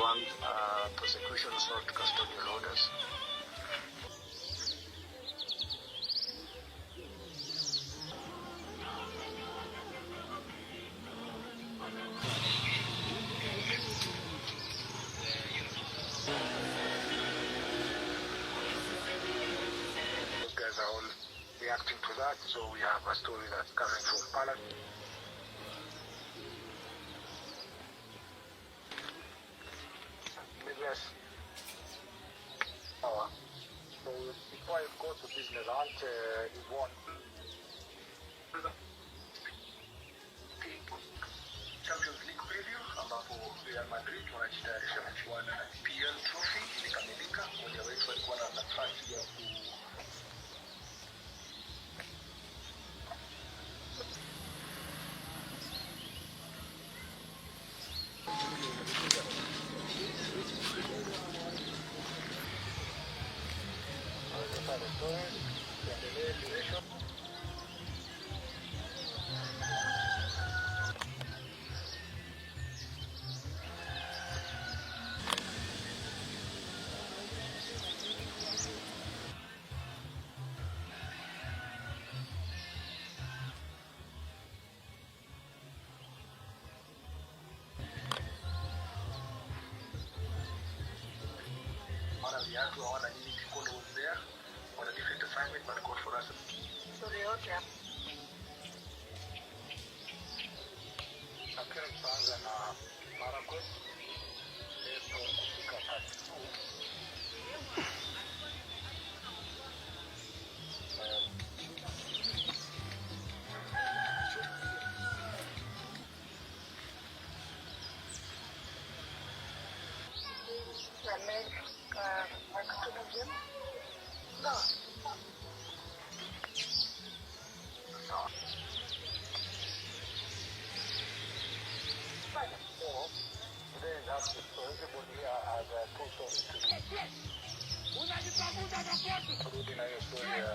One, prosecution sought custodial orders. Those guys are all reacting to that, so we have a story that's coming from Parliament. Business hour. So before I go to business, I want Yvonne. Champions League preview ambapo Real Madrid wanajitayarisha kuchuana na PL Trophy imekamilika. Mmoja wetu alikuwa na nafasi ya ku pale stories. Tuendelee duration. Hawana viatu, hawana nini. Kikondo was there on a different assignment but got for us. Story yote hapa. Nafikiri tutaanza na Marakwet April kufika 32. No. Sawa. So today is up, so everybody here has two stories to do. Turudi na hiyo story ya